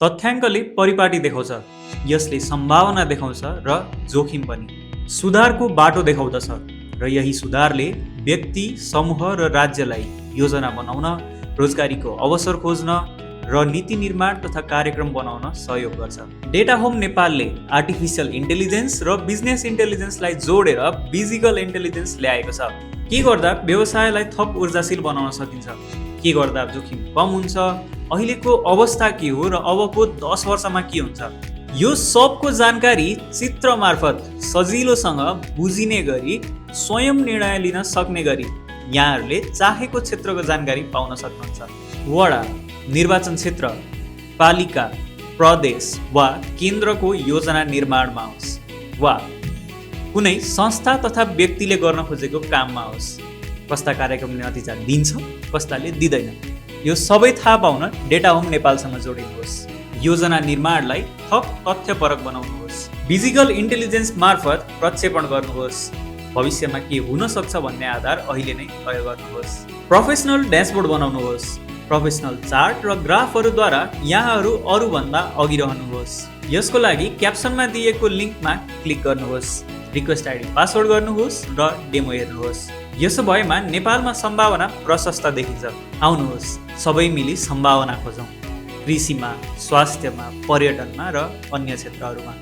तथ्याङ्कले परिपाटी देखाउँछ, यसले सम्भावना देखाउँछ र जोखिम पनि। सुधारको बाटो देखाउँदछ र यही सुधारले व्यक्ति, समूह र राज्यलाई योजना बनाउन, रोजगारीको अवसर खोज्न र नीति निर्माण तथा कार्यक्रम बनाउन सहयोग गर्छ। डेटा होम नेपालले आर्टिफिसियल इन्टेलिजेन्स र बिजनेस इन्टेलिजेन्सलाई जोडेर फिजिकल इन्टेलिजेन्स ल्याएको छ। के गर्दा व्यवसायलाई थप ऊर्जाशील बनाउन सकिन्छ, के गर्दा जोखिम कम हुन्छ, अहिलेको अवस्था के हो र अबको 10 वर्षमा के हुन्छ, यो सबको जानकारी चित्र मार्फत सजिलोसँग बुझिने गरी स्वयं निर्णय लिन सक्ने गरी यहाँहरूले चाहेको क्षेत्रको जानकारी पाउन सक्नुहुन्छ। वडा, निर्वाचन क्षेत्र, पालिका, प्रदेश वा केन्द्रको योजना निर्माणमा होस् वा कुनै संस्था तथा व्यक्तिले गर्न खोजेको काममा होस्, कस्ता कार्यक्रमले नतिजा दिन्छ, कस्ताले दिँदैन, यो सबै थाहा पाउन डेटा होम नेपालसँग जोडिनुहोस्। योजना निर्माणलाई थप तथ्यपरक बनाउनुहोस्। फिजिकल इन्टेलिजेन्स मार्फत प्रक्षेपण गर्नुहोस्। भविष्यमा के हुन सक्छ भन्ने आधार अहिले नै तय गर्नुहोस्। प्रोफेसनल ड्यासबोर्ड बनाउनुहोस्। प्रोफेसनल चार्ट र ग्राफहरूद्वारा यहाँहरू अरूभन्दा अघि रहनुहोस्। यसको लागि क्याप्सनमा दिएको लिङ्कमा क्लिक गर्नुहोस्, रिक्वेस्ट आइडी पासवर्ड गर्नुहोस् र डेमो हेर्नुहोस्। यसो भएमा नेपालमा सम्भावना प्रशस्त देखिन्छ। आउनुहोस्, सबै मिली सम्भावना खोजौँ, कृषिमा, स्वास्थ्यमा, पर्यटनमा र अन्य क्षेत्रहरूमा।